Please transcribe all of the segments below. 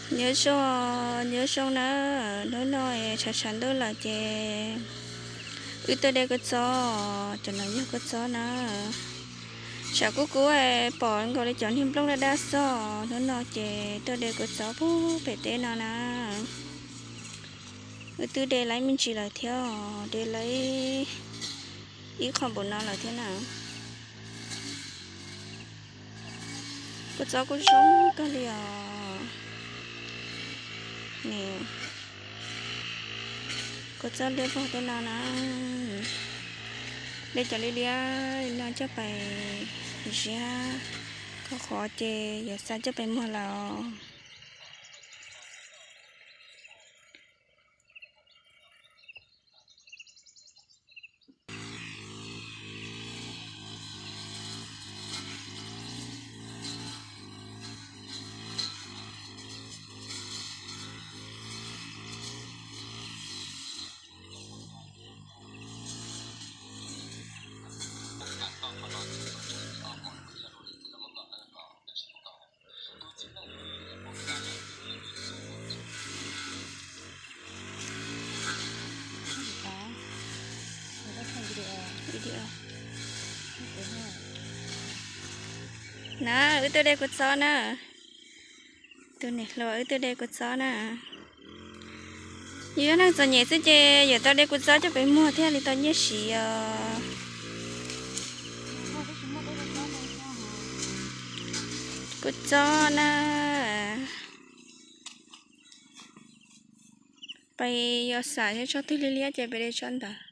Nyob zoo, nyob zoo na, hnub no tshav tshav ntuj lawm ces wb tuaj de kua txob, cov no yog kua txob na. Tshav kub kub pom nkaus li cov niag nplooj daj daj xwb, hnub no ces tuaj de kua txob pub pem teb no na. Wb twb de lawm me ntsis lawm thiab, de lawm ib qho npaum no lawm thiab na. Kua txob kuj zoo kawg li os. Kua txob liab vog tej no na, de cov liab liab li no coj pais ziab, kho qhuav ces yuav xa coj pais muag lawm. Na, wb tuaj de kua txob na. Tus niam hluas wb tuaj de kua txob na. Yus yog neeg txom nyem xwb ces yuav tau de kua txob coj pem muag thiaj li tau nyiaj siv os. Kua txob na. Peb yuav xav thiab tsob twg liab liab ces peb de tsob ntawd.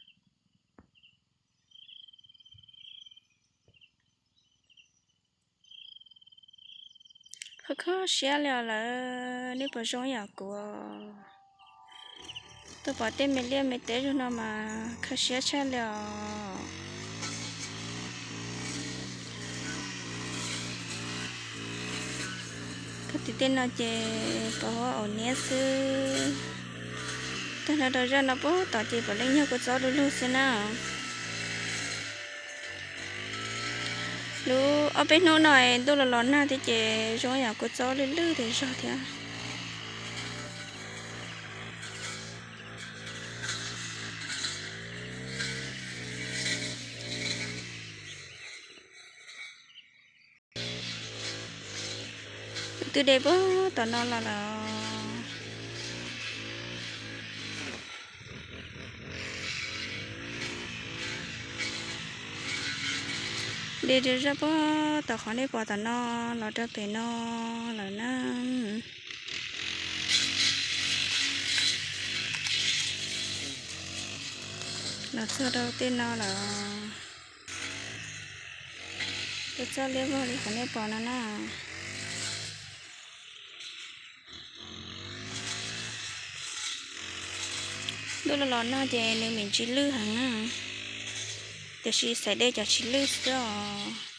Kho kho siab li os lawm, nej puas zoo yam kuv? Tuaj pom tej me liaj me teb zoo no mas kho siab tshaj li os. Koj tim tej no ces pom huab aum niab xwb. Tag nrho rau zaj no puag tod ces puav leej yog kua txob du lug xwb na. Lub ob peb hnub no ntuj los los nag thiab ces zoo yam kua txob lwj lwj tiag zog thiab. Twb de puag tom no los lawm. De zaj puag tom qhov nej pom tom no los rau pem no lawm na. Los txog rau tej no lawm. Kua txob liab vog li qhov nej pom no na. Ntuj los los nag ces nws mam tsis lwj heev na, tiam sis xaiv de cov tsis lwj xwb os.